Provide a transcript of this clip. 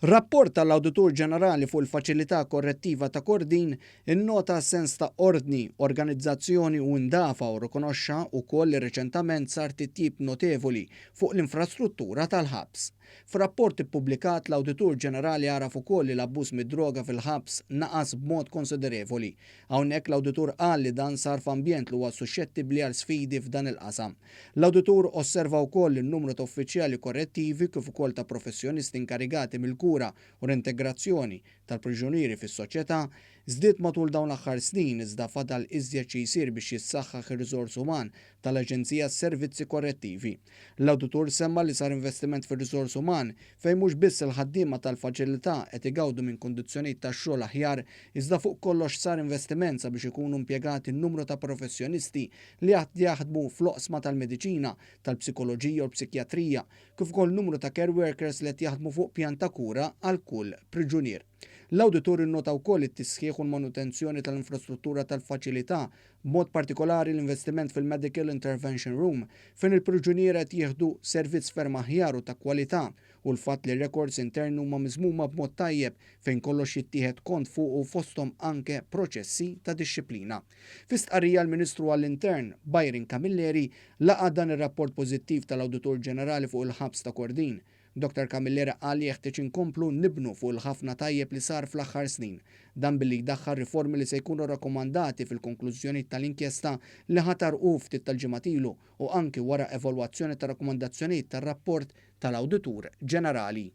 Rapport tal-Awditur Ġenerali fuq il-Faċilità Korrettiva ta' Kordin innota sens ta' ordni, organizzazzjoni u ndafa u rrikonoxxa wkoll li reċentament sar titjib notevoli fuq l-infrastruttura tal-ħabs. F'rapport ippubblikat, l-Awditur Ġenerali għaraf ukoll li l-abbuż mid-droga fil-ħabs naqas b'mod konsiderevoli. Hawnhekk l-Awditur qal li dan sar f'ambjent li huwa suxxettibbli għal sfidi f'dan il-qasam. L-Awditur osserva wkoll li n-numru ta' uffiċjali korrettivi kif ukoll ta' professjonisti inkarigati mill-kura u r-integrazzjoni tal-priġunieri fis-soċjetà żdied matul dawn l-aħħar snin iżda fadal iżjed xi jsir biex jissaħħaħ ir-riżors uman tal-Aġenzija għas-Servizzi Korrettivi. L-Awditur semma li sar investiment fir-riżors uman fejn mhux biss il-ħaddiema tal-faċilità qed igawdu minn kundizzjonijiet tax-xogħol aħjar iżda fuq kollox sar investiment sabiex ikunu impjegati numru ta' professjonisti li jaħdmu fl-oqsma tal-mediċina, tal-psikoloġija u l-psikjatrija kif ukoll numru ta' care workers li qed jaħdmu fuq pjan ta' kura għal kull priġunier. L-Awditur innota wkoll it-tisħiħ u l-manutenzjoni tal-infrastruttura tal-faċilità, b'mod partikolari l-investiment fil-Medical Intervention Room, fejn il-priġunieri qed jieħdu servizz ferm aħjar u ta' kwalità u l-fatt li r-rekords interni huma miżmuma b'mod tajjeb fejn kollox jittieħed kont fuqu fosthom anke proċessi ta' dixxiplina. Fi stqarrija l-Ministru għall-Intern, Byron Camilleri, laqa' dan ir-rapport pożittiv tal-Awditur Ġenerali fuq il-ħabs ta' Kordin. Dottor Camilleri qal li jeħtieġ inkomplu nibnu fuq il-ħafna tajjeb li sar fl-aħħar snin. Dan billi jdaħħal riformi li se jkunu rakkomandati fil-konklużjonijiet tal-inkjesta li ħatar hu ftit tal-ġimgħat ilu u anki wara evalwazzjoni tar-rakkomandazzjonijiet tar-rapport tal-Awditur Ġenerali.